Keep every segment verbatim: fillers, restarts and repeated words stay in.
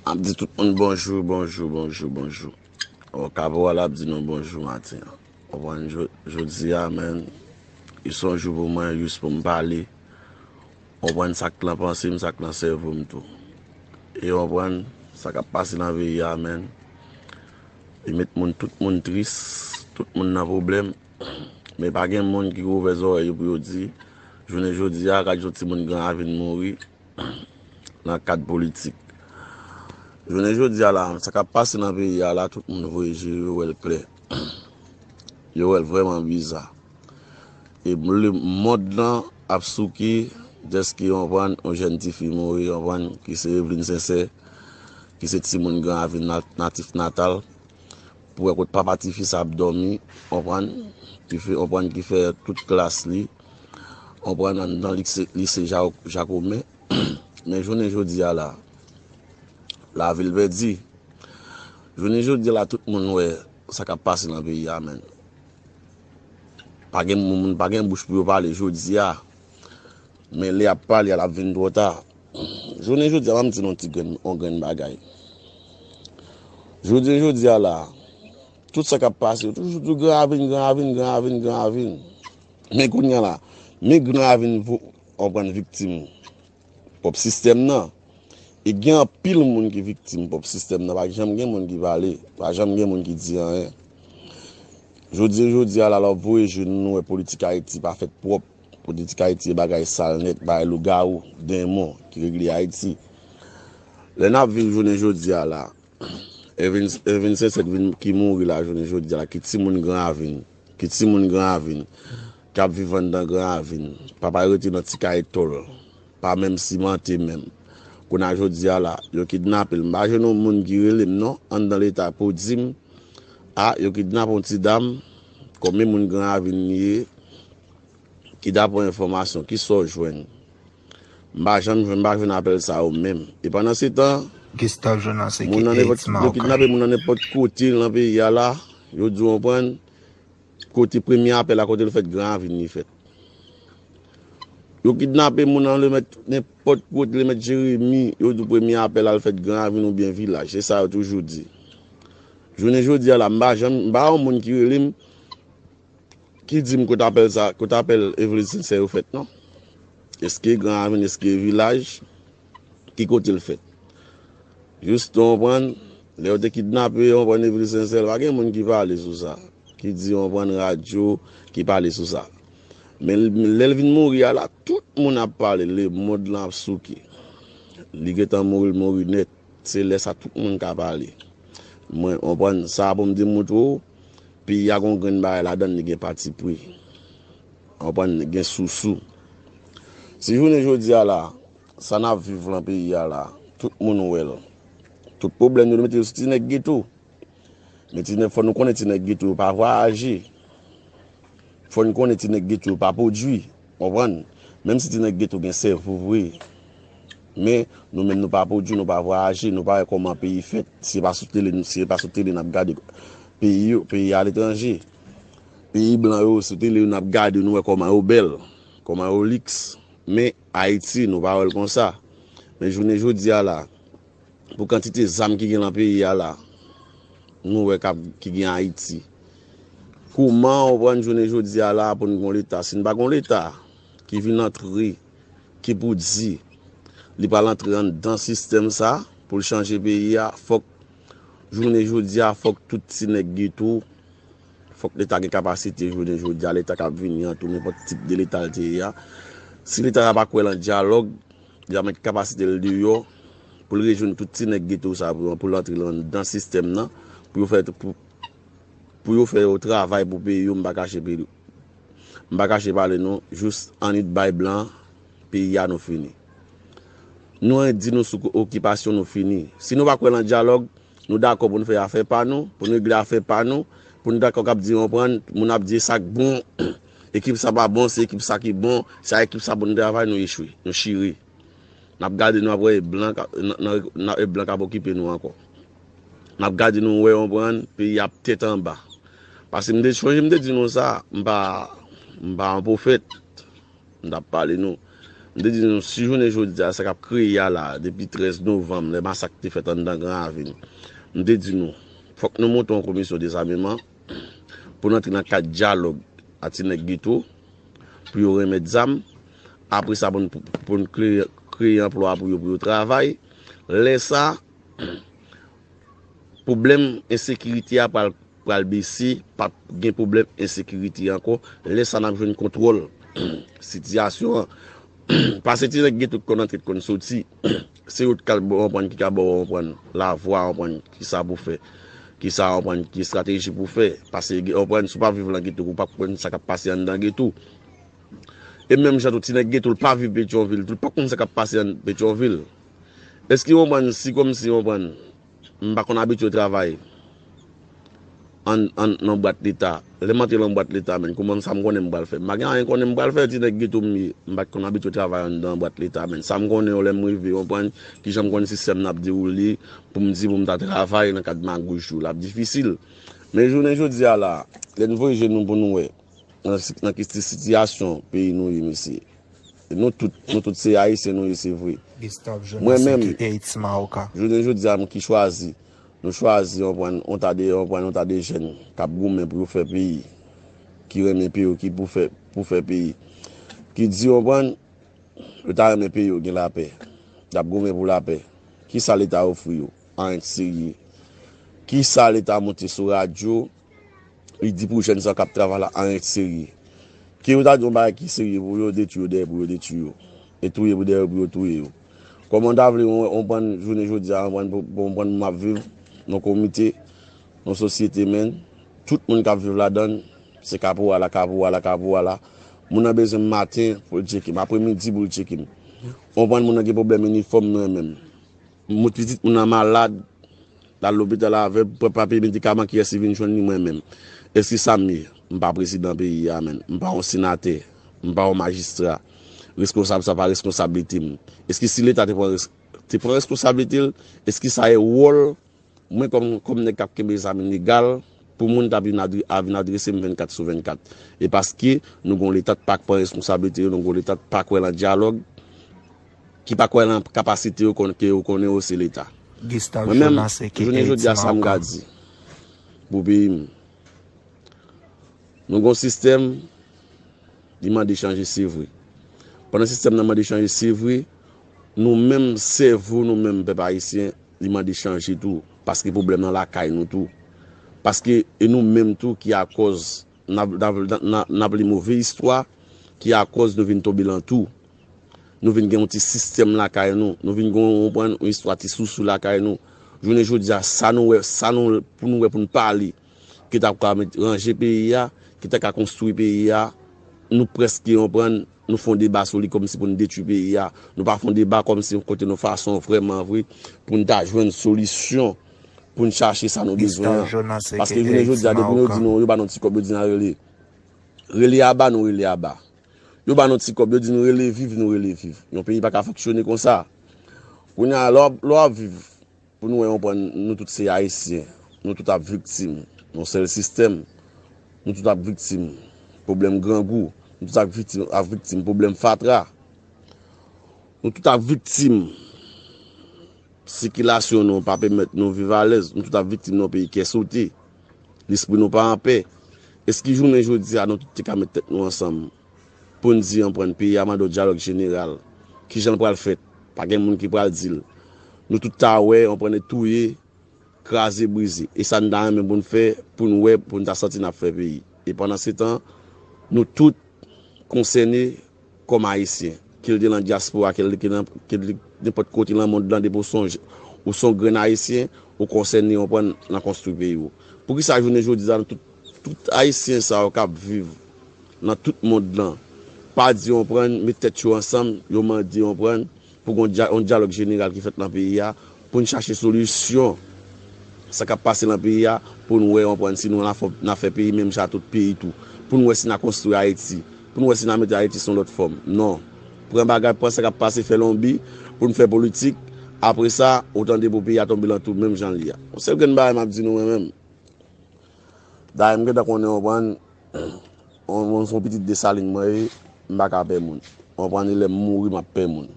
Ap di tout moun bonjou, bonjou, bonjou, bonjou. Bon, Kabo a la ap di nou bonjou maten an. Konprann, jo-, jodi a, menn, li se yon jou pou mwen, jis pou m pale. Konprann sa k nan panse m, sa k nan sèvo m tou. E konprann sa k ap pase nan peyi a, menn. Li met moun, tout moun tris, tout moun nan pwoblèm. Men pa gen moun ki ouvè zòrèy yo pou yo di, jounen jodi a, gad yon timoun Gran Ravin mouri nan kad politik. Jounen jodi a la, sa k ap pase nan peyi a la, tout moun voye je yo, yo wè l klè. Yo wè l vrèman biza. E lemonn lan ap souke dèske, konprann, yon jèn tifi mouri, konprann, ki se Eveline Sincère, ki se timoun Gran Ravin nat-, natif natal. Pou wè kot papa tifi sa ap dòmi, konprann, ki fè, konprann, ki fè tout klas li, konprann, anndan lise, lise Ja-, Jacomen. Men jounen jodi a la, lavil pèdi. Jounen jodi a la, tout moun wè sa k ap pase nan peyi a, menn. Pa gen moun, pa gen bouch pou yo pale jodi a. Men lè y ap pale a, l ap vin twò ta. Jounen jodi a, ban m di nou yon ti grenn, yon grenn bagay. Jounen jodi a la, tout sa k ap pase, yo toujou di Gran Ravin, Gran Ravin, Gran Ravin, Gran Ravin. Men kounye a la, men Gran Ravin vo-, konprann, viktim pwòp sistèm nan. E gen anpil moun ki viktim pwòp sistèm nan. Pa janm gen moun ki pale. Pa janm gen moun ki di anyen. Jodi, jodi a la, lè w ap voye je nou, nou wè politik Ayiti pa fèt pwòp. Politik Ayiti e bagay sal nèt, bagay lougawou, denmon ki regle Ayiti. Lè n ap viv jounen jodi a la, Eveline, Eveline Sincère ki vin, ki mouri la jounen jodi a la, ki timoun Gran Ravin, ki timoun Gran Ravin, k ap viv anndan Gran Ravin, papa l rete nan ti kay tòl, pa menm simante menm. Kounye a jodi a la, yo kidnape l. M pa jwenn yon moun ki rele m non, anndan leta pou di m, a, yo kidnape yon ti dam, konbyen moun Gran Ravin li ye, ki daprè enfòmasyon, ki sa w jwenn? M pa janm jwenn, m pa jwenn apèl sa yo menm. E pandan se tan, Gustave Jonas, moun nan nenpòt, yo kidnape moun nan nenpòt kote nan peyi a la, yo di w konprann, kote premye apèl la, kote l fèt, Gran Ravin li fèt. Yo kidnape moun nan Lemèt, nenpòt kote Lemèt Jeremi, yo di w premye apèl la l fèt Gran Ravin oubyen Vilaj. Se sa yo toujou di. Jounen jodi a la, m pa janm, m pa yon moun ki rele m, ki di m kote apèl sa, kote apèl Eveline Sincère yo fèt non. Èske Gran Ravin, èske Vilaj, ki kote l fèt? Jis w konprann, lè yo te kidnape, w konprann, Eveline Sincère, pa gen moun ki pale sou sa, ki di, w konprann, radyo, ki pale sou sa. Men l-, lè l vin mouri a la, tout moun ap pale, lemonn lan ap souke. Li gentan mouri, l mouri nèt. Se lè sa tout moun ka pale. Mwen, w konprann, sa pou m demontre w, peyi a gon grenn bagay ladan l, li gen patipri. W konprann, gen sousou. Si jounen jodi a la, sa n ap viv lan peyi a la, tout moun wè l. Tout pwoblèm yo, yo mete yo sou ti nèg geto. Men ti nèg, fò nou konnen ti nèg geto yo pa vwayaje. Fò n konnen ti nèg geto yo pa pwodui, konprann? Menm si ti nèg geto gen sèvo vre, men nou menm nou pa pwodui, nou pa vwayaje, nou pa wè kòman peyi fèt. Si se pa sou tele, si se pa sou tele n ap gade peyi yo, peyi aletranje. Peyi blan yo, sou tele yo n ap gade, nou wè kòman yo bèl, kòman yo liks. Men Ayiti, nou pa wè l konsa. Men jounen jodi a la, pou kantite zam ki gen lan peyi a la, nou wè k ap, ki gen Ayiti. Kouman w pran jounen jodi a la pou n gon leta? Si n pa gon leta ki vin antre, ki pou di li pral antre anndan sistèm sa pou l chanje peyi a, fòk jounen jodi a, fòk tout ti nèg geto, fòk leta gen kapasite jounen jodi a, leta k ap vini an tou, nenpòt tip de leta l te ye a. Si leta sa pa kwè lan dyalòg, li pa met kapasite l deyò pou l rejwenn tout ti nèg geto sa pou, pou l antre anndan sistèm nan, pou yo fè, pou, pou yo fè yo travay pou peyi yo, m pa kache peyi, m pa kache pale nou, jis annik bay blan, peyi a nou fini. Nou annik di nou sou okipasyon nou fini. Si nou pa kwè lan dyalòg, nou dakò pou n fè afè pa nou, pou n regle afè pa nou, pou n dakò k ap di, w konprann, moun ap di sa k bon, ekip sa pa bon, se ekip sa ki bon, se a ekip sa pou n travay, nou echwe, nou chire. N ap gade, nou ap wè e blan k ap, n, n, n ap, e blan k ap okipe nou ankò. N ap gade, nou wè, w konprann, peyi a ap tèt anba. Paske m te chonje, m te di nou sa, m pa, m pa yon pwofèt. M t ap pale nou. M te di nou, si jounen jodi a, sa k ap kreye a la, depi trèz novanm, lè masak te fèt anndan Gran Ravin, m te di nou, fòk nou monte yon komisyon dezameman pou n antre nan kad dyalòg a ti nèg geto, pou yo renmèt zam. Apre sa, pou n, pou n kreye, kreye anplwa pou yo, pou yo travay. Lè sa, pwoblèm ensekirite a pral, pral bese, p ap gen pwoblèm ensekirite ankò. Lè sa, n ap jwenn kontwòl sitiyasyon an. Paske ti nèg geto k konn antre, k konn soti, se yo k ka ba w konprann, ki ka ba w konprann lavwa, konprann ki sa pou fè, ki sa konprann, ki estrateji pou fè. Paske gen, konprann, si w pa viv nan geto, ou p ap konn sa k ap pase anndan geto. E menm jan tou, ti nèg geto, l pa viv Petyonvil, tou l pa konn sa k ap pase ann Petyonvil. Èske w konprann, si kòmsi w konprann, m pa konn abitye travay ann, ann, nan bwat leta. Lè m antre nan bwat leta, menn, kòman sa m konnen m pral fè? M pa gen anyen konnen m pral fè, ti nèg geto m ye. M pa t konn abitye travay anndan bwat leta, menn. Sa m konnen yo lè m rive, w konprann, kijan m konn sistèm nan ap dewoule, pou m di pou m ta travay nan kad magouj tou, l ap difisil. Men jounen jodi a la, lè n voye je nou pou nou wè, nan, nan ki sitiyasyon peyi nou ye, mesye. Nou tout, nou tout se Ayisyen nou ye, se vre. Mwen menm, jounen jodi a, m ki chwazi, nou chwazi, w konprann, yon ta de, w konprann, yon ta de jèn k ap goumen pou yo fè peyi, ki renmen peyi, ki pou fè, pou fè peyi, ki di, w konprann, yo ta renmen peyi yo gen lapè. Y ap goumen pou lapè. Kisa Leta ofri yo? Anyen k serye. Kisa Leta monte sou radyo, li di pou jèn sa yo k ap travay la, anyen k serye? Ke yo ta di yon bagay ki serye pou yo, detwi yo dèyè pou yo detwi yo. E touye pou dèyè pou yo touye yo. Kòman w ta vle yon, yon prann jounen jodi a, yon prann pou, pou yon prann moun ap viv nan komite, nan sosyete, menn, tout moun k ap viv ladan l, se kapou a la, kapou a la, kapou a la. Moun nan bezwen m maten pou l tcheke m, apremidi pou l tcheke m. Yon prann moun nan gen pwoblèm inifòm, mwen menm. Moun pitit moun nan malad, l al lopital avè l, pran papye medikaman, kiyès ki vin jwenn li? Mwen menm. Èske sa m ye? M pa prezidan peyi a, menn. M pa yon senatè. M pa yon majistra. Reskonsab sa pa reskonsablite m. Èske si Leta te pran res-, te pran reskonsablite l, èske sa e wòl mwen kòm, kòm nèg k ap kenbe zam ilegal, pou moun ta vin adre-, a vin adrese m vennkat sou vennkat? E paske nou gon Leta k pa pran reskonsablite yo, nou gon Leta k pa kwè nan dyalòg, ki pa kwè nan kapasite yo, konn, ke yo konnen yo se Leta. Mwen menm, jounen jodi a, sa m ka di pou peyi m. Nou gon sistèm, li mande chanje, se vre. Pandan sistèm nan mande chanje, se vre, nou menm, sèvo nou menm, pèp ayisyen, li mande chanje tou. Paske pwoblèm nan lakay nou tou. Paske e nou menm tou ki akòz n ap, n ap, n ap, n ap li move istwa, ki akòz nou vin tonbe lan tou. Nou vin gen yon ti sistèm lakay nou. Nou vin gen yon, yon istwa ti sousou lakay nou. Jounen jodi a, sa nou wè, sa nou, pou nou wè, pou n pale, ki ta ka met, ranje peyi a, ki ta ka konstwi peyi a, nou prèske, w konprann, nou fè yon deba sou li kòmsi pou n detwi peyi a. Nou pa fè yon deba kòmsi yon kote nou fason vrèman vre pou n ta jwenn solisyon, pou n chache sa nou bezwen an. Paske jounen jodi a, depi nou di nou, yo ba nou ti kòb, yo di n al rele. Rele aba, nou rele aba. Yo ba nou ti kòb, yo di nou rele viv, nou rele viv. Yon peyi pa ka fonksyone konsa. Kounye a, lè w ap, lè w ap viv, pou nou wè, w konprann, nou tout se ayisyen. Nou tout ap viktim yon sèl sistèm. Nou tout ap viktim pwoblèm grangou. Nou tout ap viktim, ap viktim pwoblèm fatra. Nou tout ap viktim sikilasyon nou pa pèmèt nou viv alèz. Nou tout ap viktim nan yon peyi kè sote. Lespri nou pa anpè. Èske jounen jodi a, nou tout te ka met tèt nou ansanm pou n di, w konprann, peyi a mande yon dyalòg jeneral? Kijan l pral fèt? Pa gen moun ki pral di l. Nou tout ta wè, w konprann, e touye, kraze, brize. E sa n ta renmen pou n fè, pou n wè, pou n ta santi n ap fè peyi. E pandansetan, nou tout konsène kòm ayisyen. Ke l te nan dyaspora, ke l te nan, ke l te nenpòt kote nan mond lan, depi w sonje, ou se yon grenn ayisyen, ou konsène, w konprann, nan konstwi peyi w. Poukisa jounen jodi a, nou tout, tout ayisyen sa yo k ap viv nan tout mond lan, pa di, w konprann, met tèt yo ansanm, yo mande, w konprann, pou gen yon dya-, yon dyalòg jeneral ki fèt nan peyi a, pou n chache solisyon sa k ap pase nan peyi a, pou n wè, w konprann, si nou n a fè, n a fè peyi menm jan ak tout peyi tou, pou n wè si n a konstwi Ayiti, pou n wè si n a mete Ayiti sou yon lòt fòm. Non. Pran bagay, pran sa k ap pase, fè lonbi, pou n fè politik. Apre sa, ou tande pou peyi a tonbe lan tou menm jan l ye a. Yon sèl grenn bagay m ap di nou, mwen menm. Dayè, m gentan konnen, w konprann, yon, yon, yon pitit Desalin mwen ye, m pa ka pè moun. Ou konprann, e lè m mouri, m ap pè moun.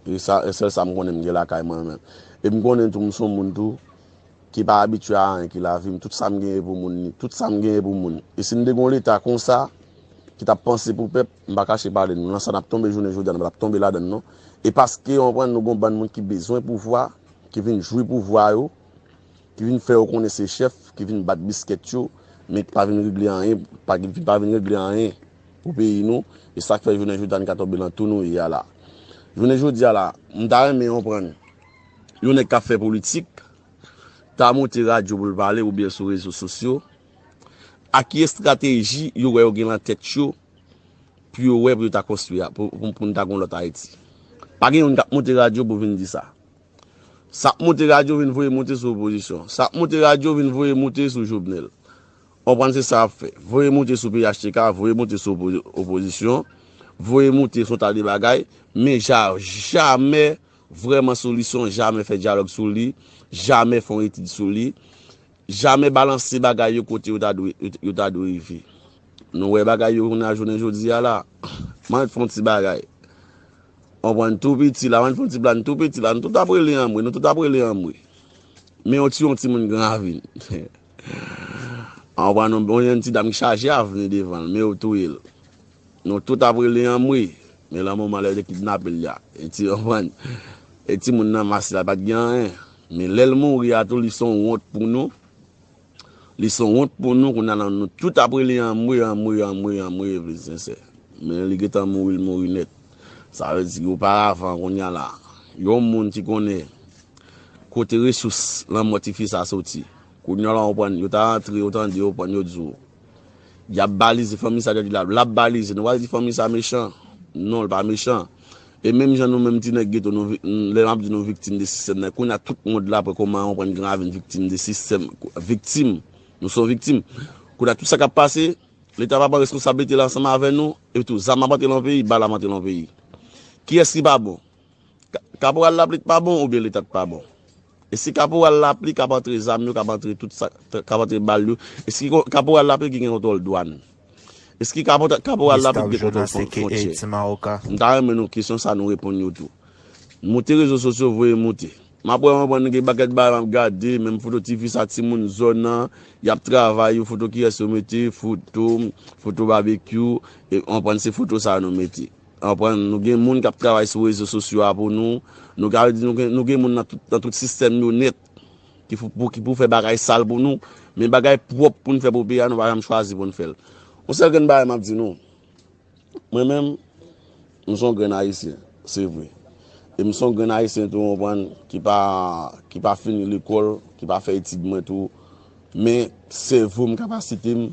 E sa, e sèl sa m konnen, m gen lakay mwen menm. E m konnen tou, m se yon moun tou, ki pa abitye a anyen ki lavi m. Tout sa m genyen pou moun li. Tout sa m genyen pou moun. E si n te gen yon Leta konsa, ki t ap panse pou pèp, m pa kache pale nou. Nan sa n ap tonbe jounen jodi a, nou pa t ap tonbe ladan l non. E paske, ou konprann, nou gen yon bann moun ki bezwen pouvwa, ki vin jwi pouvwa yo, ki vin fè yo konnen se chèf, ki vin bat biskèt yo, men ki pa vin regle anyen, pa, ki pa vin regle anyen pou peyi nou. E sa k fè jounen jodi a n ka tonbe nan tou nou ye a la. Jounen jodi a la, m ta renmen konprann yon nèg k ap fè politik, ta monte radyo pou l pale oubyen sou rezo sosyo, a ki estrateji yo wè yo gen nan tèt yo pou yo wè pou yo ta konstwi a, pou, pou, pou n ta gon lòt Ayiti. Pa gen youn k ap monte radyo pou vin di sa. Sa ap monte radyo vin voye monte sou opozisyon. Sa ap monte radyo vin voye monte sou Jovenel. Konprann se sa y ap fè. Voye monte sou P H T K, voye monte sou opo-, opozisyon, voye monte sou yon ta de bagay, men ja-, jamè vrèman sou li, san jamè fè dyalòg sou li, jamè fè yon etid sou li, jamè balanse bagay yo kote yo ta dwe, yo, yo ta dwe rive. Nou wè bagay yo kounye a jounen jodi a la. Mwen fè yon ti bagay. Konprann tou piti la, mwen fè yon ti blag tou piti la, nou tout ap rele anmwe, nou tout ap rele anmwe. Men yon ti, yon timoun Gran Ravin. Konprann, yon, yon ti dam ki chaje avni devan l, men yo touye l. Nou tout ap rele anmwe, men lan moman lè yo te kidnape l la. E ti, konprann, e timoun nan mas la pa t gen anyen. Men lè l mouri a tou, li se yon wont pou nou. Li se yon wont pou nou, kounye a la, nou tout ap rele anmwe, anmwe, anmwe, anmwe, e vle sensè. Men li gentan mouri, l mouri nèt. Sa vle di, oparavan, kounye a la, yon moun ki konnen kote resous lanmò tifi sa soti. Kounye a la, w konprann, yo ta antre, yo tande, yo konprann, yo di w. Y ap balize fanmi sa, yo di l ap, l ap balize. Nou pral di fanmi sa mechan? Non, l pa mechan. E menm jan nou menm ti nèg geto, nou vi-, lè m ap di nou viktim de sistèm nan, kounye a tout mond la pran kòman w konprann Gran Ravin viktim de sistèm, viktim. Nou se yon viktim. Kounye a tout sa k ap pase, Leta pa pran responsablite l ansanm avè nou, epi tou, zam ap antre lan peyi, bal ap antre lan peyi. Kiyès ki pa bon? Ka-, Kaporal Lapli t pa bon oubyen Leta t pa bon? Èske Kaporal Lapli k ap antre zam yo, k ap antre tout sa, k ap antre bal yo? Èske ko-, Kaporal Lapli ki gen kontwòl dwàn? Èske Kapo-, Kaporal Lapli ki gen kontwòl fwon-, fwontyè? M ta renmen nou kesyon sa nou reponn yo tou. Monte rezo sosyo, voye monte. M ap wè, m ap wè, gen pakèt bagay m ap gade, menm foto tifi sa, timoun zòn nan, y ap travay, yo foto kiyès yo mete, foto, foto babekyou, e, w konprann, se foto sa nou mete. W konprann, nou gen moun k ap travay sou rezo sosyo a pou nou, nou ka di nou gen, nou gen moun nan tout, nan tout sistèm yo nèt, ki pou, pou, ki pou fè bagay sal pou nou, men bagay pwòp pou n fè pou peyi a, nou pa janm chwazi pou n fè l. Yon sèl grenn bagay m ap di nou, mwen menm, m se yon grenn Ayisyen, se vre. E m se yon grenn Ayisyen tou, w konprann, ki pa, ki pa fini lekòl, ki pa fè etid mwen tou. Men sèvo m, kapasite m,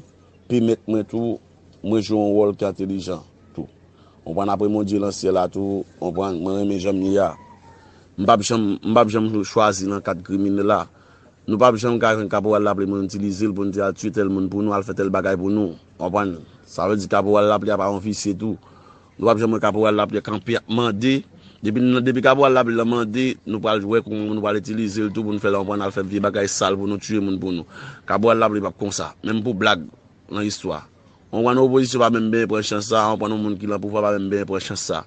pèmèt mwen tou, mwen jwe yon wòl ki entèlijan tou. W konprann, apre Bondye nan syèl la tou, w konprann, mwen renmen jan m ye a. M p ap janm, m p ap janm chwazi nan kad kriminèl la. Nou p ap janm ka jwenn Kaporal Lapli pou n itilize l, pou n di al tiye tèl moun pou nou, al fè tèl bagay pou nou. W konprann? Sa vle di Kaporal Lapli a pa yon visye tou. Nou p ap janm wè Kaporal Lapli kanpe ap mande. Depi n, depi Kaporal Lapli lan mande, nou pral wè kòman nou pral itilize l tou pou n fè l konprann al fè vye bagay sal pou nou, tiye moun pou nou. Kaporal Lapli p ap konsa. Menm pou blag, nan istwa. W konprann, opozisyon pa menm benyen pran chans sa, w konprann, yon moun ki lan pouvwa pa menm benyen pran chans sa.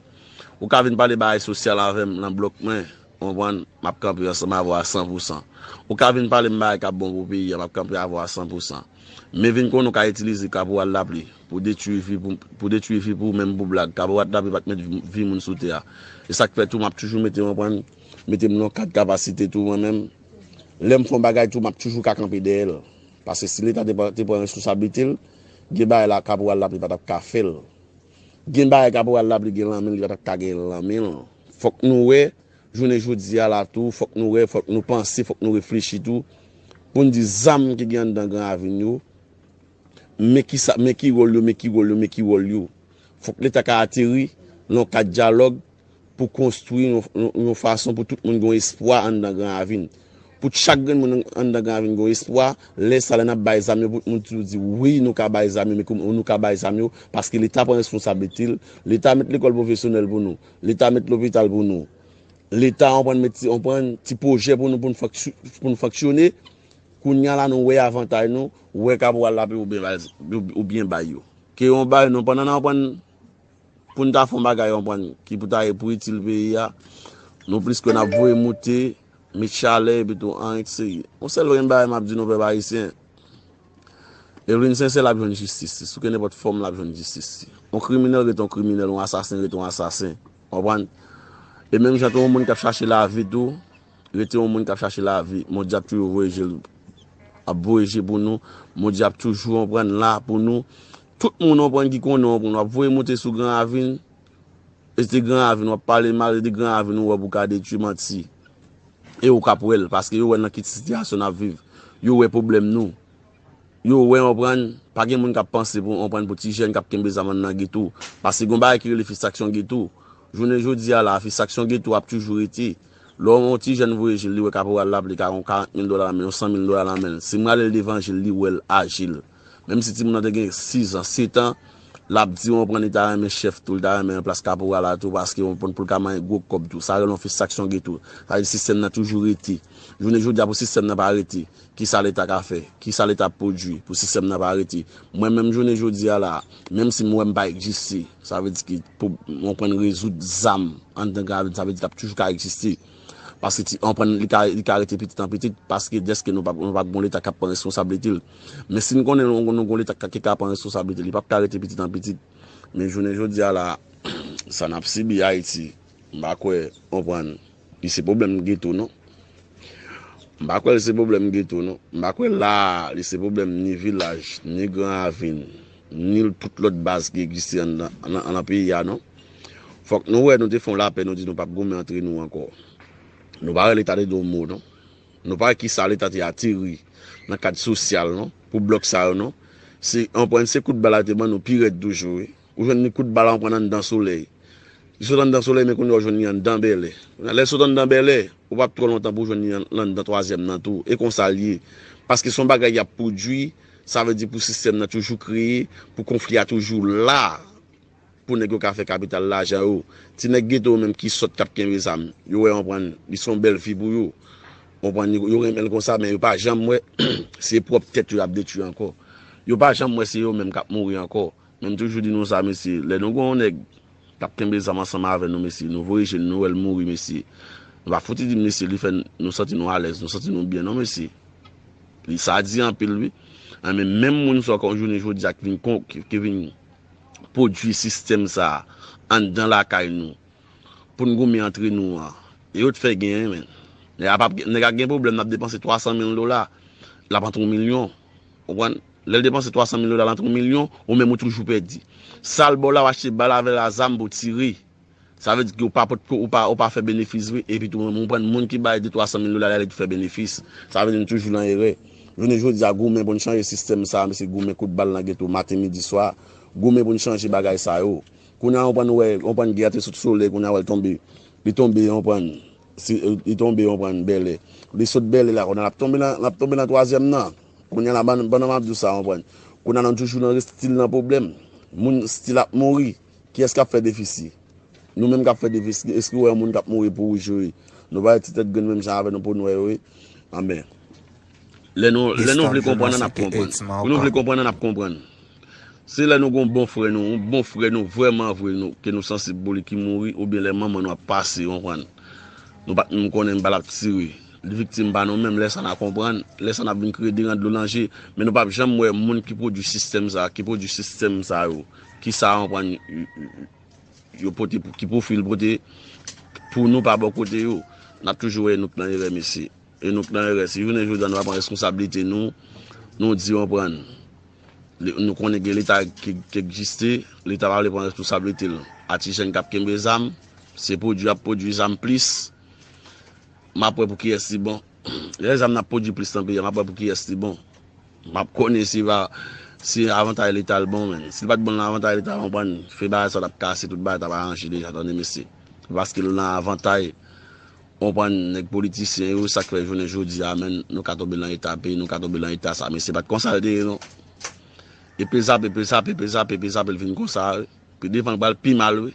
Ou ka vin pale bagay sosyal avè m lan blòk mwen, w konprann, m ap kanpe ansanm avè w a san pou san. Ou ka vin pale m bagay k ap bon pou peyi a, m ap kanpe avè w a san pou san. Men vin konnen w ka itilize Kaporal Lapli pou detwi vi pou, pou detwi vi pou ou menm pou blag. Kaporal Lapli pa t met vi, vi moun sou tè a. E sa k fè tou m ap toujou mete, w konprann, mete m nan kad kapasite tou mwen menm. Lè m fè yon bagay tou, m ap toujou ka kanpe dèyè l. Paske si Leta te pran, te pran responsablite l, gen bagay la Kaporal Lapli pa t ap ka fè l. Gen bagay Kaporal Lapli gen lan men l, li pa t ap ka gen lan men l. Fòk nou wè, jounen jodi a la tou, fòk nou wè, fòk nou panse, fòk nou reflechi tou, pou n di zam ki gen anndan Gran Ravin yo, men ki sa, men ki wòl yo, men ki wòl yo, men ki wòl yo. Fòk Leta ka ateri lan yon kad dyalòg pou konstwi yon, yon, yon fason pou tout moun gen yon espwa anndan Gran Ravin. Pou chak grenn moun anndan Gran Ravin gen yon espwa, lè sa, lè n ap bay zam yo, pou moun toujou di, wi, nou ka bay zam yo, men kòman nou ka bay zam yo, paske Leta pran responsablite l, Leta met lekòl pwofesyonèl pou nou, Leta met lopital pou nou, Leta, w konprann, met ti, w konprann, ti pwojè pou nou, pou n fonksy-, pou n fonksyone. Kounye a la, nou wè avantay nou, wè Kaporal Lapli oubyen bay, oubyen bay yo. Ke yon bay nou, pandan n ap pran pou n ta fè yon bagay, w konprann, ki pou ta ye pou itil peyi a, nou plis ke n ap voye moute, met chalè, epi tou, anyen k serye. Yon sèl bagay m ap di nou, pèp ayisyen, Evelyn Sensè, l ap jwenn jistis li. Sou ke nenpòt fòm, l ap jwenn jistis li. Yon kriminèl rete yon kriminèl, yon asasen rete yon asasen. W konprann? E menm jan tou, yon moun k ap chache lavi tou, rete yon moun k ap chache lavi. Bondye ap toujou voye je l, ap voye je pou nou. Bondye ap toujou, w konprann, la pou nou. Tout moun, w konprann, ki konnen, w konprann, w ap voye moute sou Gran Ravin. E se te Gran Ravin, w ap pale mal, se te Gran Ravin ou wè pou ka detwi, manti. E ou k ap wè l, paske yo wè nan ki sitiyasyon n ap viv. Yo wè pwoblèm nou. Yo wè, w konprann, pa gen moun k ap panse pou, w konprann, pou ti jèn k ap kenbe zam anndan geto. Paske gen yon bagay ki rele fisaksyon geto. Jounen jodi a la, fisaksyon geto ap toujou rete. Lè yon ti jèn voye je l, li wè kaporal la, li ka yon karant mil dola nan men l, yon san mil dola nan men l. Si m rale l devan je l, li wè l aji l. Menm si timoun nan te gen sis an, sèt an, l ap di, w konprann, li ta renmen chèf tou, li ta renmen plas kaporal la tou, paske w konprann, pou l ka manyen gwo kòb tou. Sa rele yon fisaksyon geto. Sa vle di sistèm nan toujou rete. Jounen jodi a, pou sistèm nan pa rete, kisa Leta ka fè? Kisa Leta ap pwodui pou sistèm nan pa rete? Mwen menm jounen jodi a la, menm si m wè m pa egziste, sa vle di ki pou mwen pran rezoud zam anndan Gran Ravin, sa vle di l ap toujou ka egziste. Paske ti, anprann, li ka, li ka rete pitit an pitit, paske dèske nou p ap, nou p ap gon Leta k ap pran responsablite l. Men si n konnen nou, nou gon Leta k, ki ka pran responsablite l, li p ap ka rete pitit an pitit. Men jounen jodi a la, sa n ap sibi Ayiti, m pa kwè, anprann, li se pwoblèm geto, non. M pa kwè li se pwoblèm geto, non. M pa kwè la, li se pwoblèm ni vilaj, ni Gran Ravin, ni tout lòt baz ki egziste anndan, nan, nan peyi a, non. Fòk nou wè, nou te fè yon lapè, nou di nou p ap goumen antre nou ankò. Nou pa wè Leta te di yon mo, non. Nou pa wè kisa Leta te ateri nan kad sosyal, non, pou blòk sa yo, non. Se, anprann, se kout bal la te ban nou pi rèd toujou, wi. Ou jwenn ni kout bal la, anprann, anndan Solèy. Li sot anndan Solèy, men kounye a w jwenn li anndan Bèlè. Kounye a, lè l sot anndan Bèlè, ou p ap twò lontan pou w jwenn li an-, anndan twazyèm nan tou. E konsa l ye. Paske se yon bagay y ap pwodui, sa vle di pou sistèm nan toujou kreye, pou konfli a toujou la, pou nèg yo ka fè kapital lajan yo. Ti nèg geto yo menm ki sòt k ap kenbe zam, yo wè, w konprann, li se yon bèl vi pou yo. W konprann, yo, yo renmen l konsa, men yo pa janm wè se pwòp tèt yo y ap detwi ankò. Yo pa janm wè se yo menm k ap mouri ankò. Men m toujou di nou sa, mesye, lè nou gen yon nèg k ap kenbe zam ansanm avè nou, mesye, nou voye je l, nou wè l mouri, mesye, nou pa fouti di, mesye, li fè n-, nou santi nou alèz, nou santi nou byen, non, mesye. Li, sa di anpil, wi. Men menm moun sa, kon jounen jodi a, ki vin kon, ki, ki vin pwodui sistèm sa a anndan lakay nou, pou n goumen antre nou an, e yo t fè genyen, men. Nèg a p ap, nèg a gen pwoblèm, l ap depanse twa san mil dola, l ap antre yon milyon. Ou konprann? Lè l depanse twa san mil dola, l antre yon milyon, ou menm ou toujou pèdi. Sa l ba w la, w achte bal avè l, a zam pou w tire. Sa vle di ke w pa pot, ou pa, ou pa fè benefis vre, epi tou, ou konprann, moun ki bay de twa san mil dola la, li tou fè benefis. Sa vle di nou toujou nan erè. Jounen jodi a, goumen pou n chanje sistèm sa a, mesye, goumen kout bal nan geto, maten, midi, swa. Goumen pou n chanje bagay sa yo. Kounye a, w konprann, wè, w konprann, gè a te sot Solèy, kounye a, wè l tonbe. Li tonbe, w konprann, si, li tonbe, w konprann, Bèlè. Li sot Bèlè la, kounye a, l ap tonbe nan, l ap tonbe nan twazyèm nan. Kounye a la, pandan, pandan m ap di w sa, w konprann. Kounye a, nou toujou nan still nan pwoblèm. Moun still ap mouri. Kiyès k ap fè defisi? Nou menm k ap fè defisi, èske w wè yon moun k ap mouri pou wouj yo ye? Nou pa wè ti tèt grenn menm jan avè nou po nwè yo ye? Anben, lè nou, lè nou vle konprann, n ap konprann. Lè nou vle konprann, n ap konprann. Se lè nou gon bon frè nou, yon bon frè nou, vrèman vre nou, ke nou sansib pou li ki mouri, oubyen lè manman nou ap pase, w konprann. Nou pa t menm konnen bal ap tire. Li viktim pa nou menm, lè sa n a konprann, lè sa n ap vin kriye de ran dlo nan je. Men nou p ap janm wè moun ki pwodui sistèm sa, ki pwodui sistèm sa yo, ki sa, w konprann, yo pote, pou, ki pwofil pote pou nou pa bò kote yo. N ap toujou wè nou k nan erè, mesye. E nou k nan erè. Si jounen jodi a nou pa pran responsablite nou, nou di, w konprann, nou konnen gen Leta ki, ki egziste, Leta pa vle pran responsablite l. A ti jèn k ap kenbe zam, se pwodui y ap pwodui zam plis. M ap wè pou kiyès li bon. Lè zam nan ap pwodui plis nan peyi a, m ap wè pou kiyès li bon. M ap konnen si va, si avantay Leta l bon, men. Si l pa t bon nan avantay Leta, w konprann, fè bagay sa l ap kase, tout bagay t ap aranje deja, tande, mesye. Paske l nan avantay, w konprann, nèg politisyen yo, sa k fè jounen jodi a, men, nou ka tonbe nan eta peyi, nou ka tonbe nan eta sa, mesye, pa t konsa l te ye, non. E pezap, e pezap, e pezap, e pezap, e l vin konsa, wi. Pi devan l pral pi mal, wi.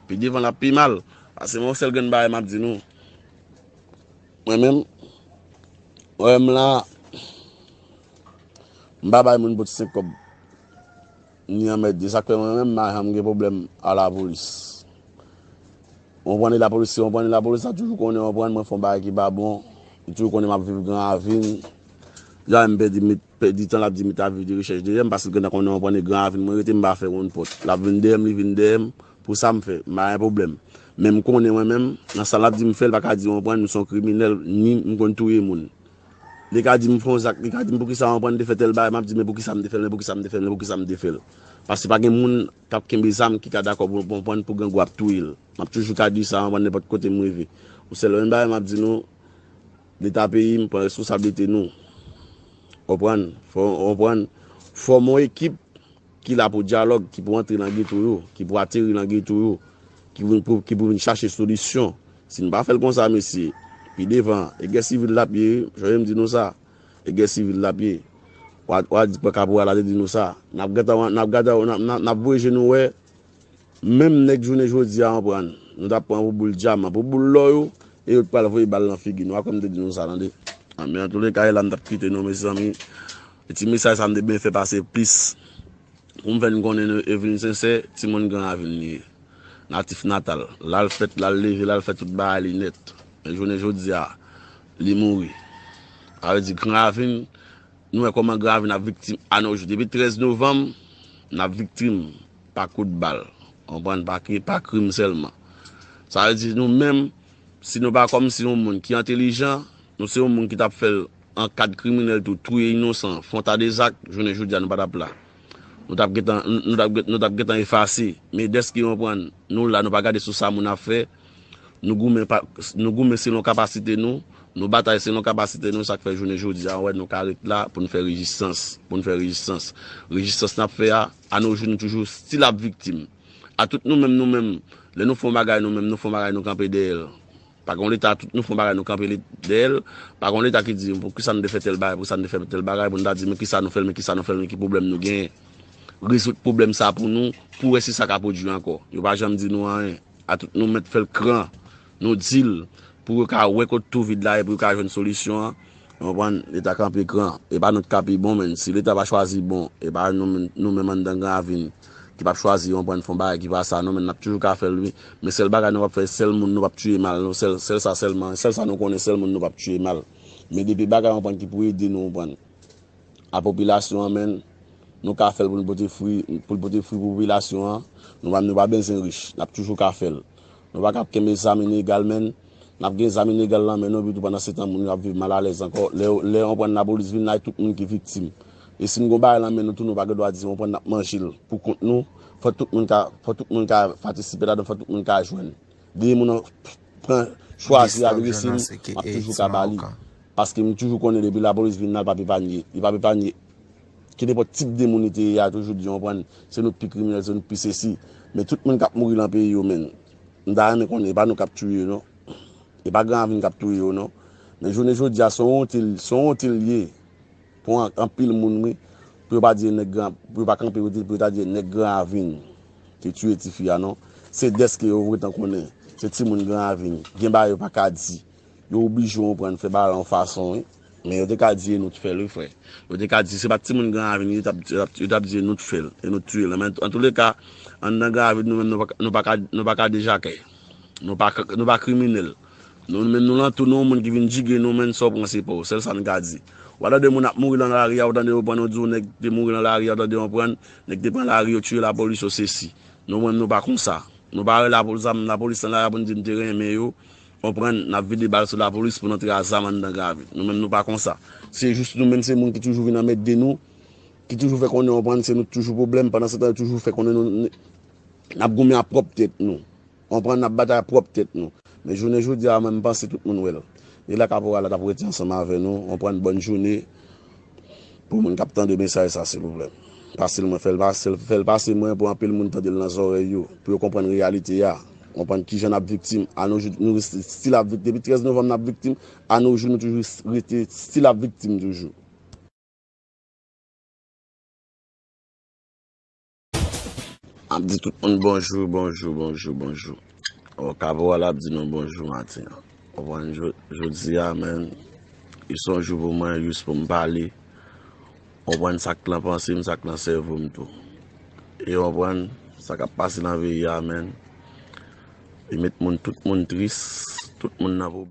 Pi devan l ap pi mal. Paske mwen, yon sèl grenn bagay m ap di nou. Mwen menm, wè m la, m pa bay moun pou ti senk kòb. ni anmède. Sa k fè mwen menm, m pa janm gen pwoblèm a lapolis. Ou konprann, e lapolis, se ou konprann, e lapolis la toujou konnen, ou konprann, mwen fè yon bagay ki pa bon. Li toujou konnen m ap viv Gran Ravin. Jan m pèdi, pèdi tan, l ap di m li t ap viv de rechèch dèyè m, paske l gentan konnen, ou konprann, e Gran Ravin mwen rete, m pa fè wonn pòt. L ap vin dèyè m, li vin dèyè m, pou sa m fè, m pa gen pwoblèm. Men m konnen mwen menm, nan sa l ap di m fè, l pa ka di, ou konprann, m se yon kriminèl, ni m konn touye moun. Li ka di m fè yon zak, li ka di m poukisa, ou konprann, m te fè tèl bagay, m ap di, men poukisa m te fè l, men poukisa m te fè l, men poukisa m te fè l. Paske pa gen moun k ap kenbe zam ki ka dakò pou, pou, pou, pou grangou ap touye l. M ap toujou ka di sa, ou konprann, nenpòt kote m rive. Yon sèl menm bagay m ap di nou, Leta peyi m pran responsablite nou. Ou konprann? Fò, ou konprann? Fòme yon ekip ki la pou dyalòg, ki pou antre nan geto yo, ki pou ateri nan geto yo, ki pou, pou, ki pou vin chache solisyon. Si nou pa fè l konsa, mesye, pi devan, e gè sivil l ap ye, wi, jan m di nou sa, e gè sivil l ap ye. W a, w a di pran kaporal la te di nou sa. N ap gentan, n ap gentan, n ap, n ap, n ap voye je nou wè, menm nèg jounen jodi a, ou konprann, nou t ap pran pou boul dyaman, pou boul lò yo, e yo t pral voye bal nan figi nou, a kòm m te di nou sa, tande. A, men antouleka, e la m t ap kite nou, mezanmi. E ti mesaj sa m te byen fè pase plis. Pou m fè n konnen nou, Evelyn Sensè, timoun Gran Ravin li ye. Natif natal. L al fèt, l al leve, l al fè tout bagay li nèt. Men jounen jodi a, li mouri. Sa vle di Gran Ravin, nou wè kòman Gran Ravin ap viktim anojou. Depi trèz novanm, n ap viktim pa kout bal. Ou konprann? Pa kri-, pa krim sèlman. Sa vle di nou menm, si nou pa kòmsi yon moun ki entèlijan, nou se yon moun ki t ap fè l an kad kriminèl tou, touye inosan, fè yon ta de zak, jounen jodi a nou pa t ap la. Nou t ap gentan, nou t ap, nou t ap gentan efase. Men dèske, ou konprann, nou la, nou pa gade sou sa moun ap fè. Nou goumen pa, nou goumen selon kapasite nou, nou batay selon kapasite nou, sa k fè jounen jodi a, ou wè, nou ka ret la pou n fè rezistans, pou n fè rezistans. Rezistans n ap fè a, anojou nou toujou still ap viktim. A tout nou menm, nou menm, lè nou fè yon bagay nou menm, nou fè yon bagay nou kanpe dèyè l. Pa gen yon leta, tout nou fè yon bagay nou kanpe li-, dèyè l. Pa gen yon leta ki di poukisa nou te fè tèl bagay, poukisa nou te fè tèl bagay, pou nou ta di men kisa nou fè l, men kisa nou fè l, men ki pwoblèm nou genyen. Rezoud pwoblèm sa pou nou, pou wè si sa ka pwodui ankò. Yo pa janm di nou anyen. A tout nou mèt fè l kran. Nou di l pou yo ka wè kot twou vid la ye, pou yo ka jwenn solisyon an. Ou konprann? Leta kanpe gran. E pa nou k ka pi bon, men si Leta pa chwazi bon, e pa nou menm, nou menm anndan Gran Ravin ki p ap chwazi, ou konprann, fè yon bagay ki pa sa, non, men n ap toujou ka fè l, wi. Men sèl bagay nou p ap fè, sèl moun nou p ap tiye mal, non, sèl, sèl sa sèlman, sèl sa nou konnen, sèl moun nou p ap tiye mal. Men depi bagay, ou konprann, ki pou ede nou, ou konprann, a popilasyon an, men nou ka fè l pou n pote fwi, pou l pote fwi pou popilasyon an. Nou pa, nou pa bezwen rich, n ap toujou ka fè l. Nou pa ka ap kenbe zam ilegal, men n ap gen zam ilegal nan men nou, epi tou pandan se tan moun yo ap viv malalèz ankò. Lè, lè, ou konprann, lapolis vin la, e tout moun ki viktim. E si n gen yon bagay nan men nou tou, nou pa gen dwa di, ou konprann, n ap manje l pou kont nou. Fò tout moun ka, fò tout moun ka patisipe ladan, fò tout moun ka jwenn. Depi moun nan pran, chwazi adrese m, m ap toujou ka ba li. Paske m toujou konnen depi lapolis vin la, l p ap epanye. Li p ap epanye. Ki nenpòt tip de moun li te ye a, toujou di, ou konprann, se nou k pi kriminèl, se nou k pi sesi. Men tout moun k ap mouri nan peyi yo, men, m ta renmen konnen, e pa nou k ap touye yo, non. E pa Gran Ravin k ap touye yo, non. Men jounen jodi a, se yon wonte, se yon wonte l ye. Pou an-, anpil moun, wi, pou yo pa di nèg Gran, pou yo pa kanpe, pou yo, pou yo ta di nèg Gran Ravin te tiye tifi a, non. Se dèske yo gentan konnen se timoun Gran Ravin. Gen bagay yo pa ka di. Yo oblije, ou konprann, fè bagay la yon fason, wi. Men yo te ka di e nou t fè l, wi, frè. Yo te ka di se pa timoun Gran Ravin, yo t ap, yo t ap, yo t ap di e nou t fè l, e nou t touye l. Men antouleka, anndan Gran Ravin, nou menm, nou pa ka, nou pa ka, nou pa ka dejakè. Nou pa, nou pa kriminèl. Nou menm, nou lantou, nou, moun ki vin jige nou, men sa w pran se pa w. Sèl sa n ka di. W a tande moun ap mouri nan lari a, w tande yo pran, yo di w nèg te mouri nan lari a, w tande yo pran, nèg te pran lari, yo tiye lapolis, yo sesi. Nou menm, nou pa konsa. Nou pa rele lapolis, lapolis nan lari a pou n di n te renmen yo. Konprann, n ap vide bal sou lapolis pou n antre a zam anndan Gran Ravin. Nou menm, nou pa konsa. Se jis nou menm, se moun ki toujou vin anmède nou, ki toujou fè konnen, konprann, se nou k toujou pwoblèm. Pandan se tan, yo toujou fè konnen nou, n ap goumen ak pwòp tèt nou. Konprann, n ap batay ak pwòp tèt nou. Men jounen jodi a, mwen, m panse tout moun wè l. E la kaporal la t ap rete ansanm avè nou. Konprann, bòn jounen. Pou moun k ap tande mesaj sa, silvouplè, pase l mwen, fè l pase, fè l pase mwen pou anpil moun tande l nan zòrèy yo, pou yo konprann reyalite a, konprann kijan n ap viktim. Anojou, nou rete still ap viktim. Depi trèz novanm n ap viktim. Anojou, nou toujou rete still ap viktim toujou. M ap di tout moun bonjou, bonjou, bonjou, bonjou. Bon, kaporal la ap di nou bonjou maten an. Konprann, jo-, jodi a, men, li se yon jou pou mwen, jis pou m pale. Konprann sa k nan panse m, sa k nan sèvo m tou. E w konprann sa k ap pase nan peyi a, menn. Li met moun, tout moun tris, tout moun nan pwoblèm.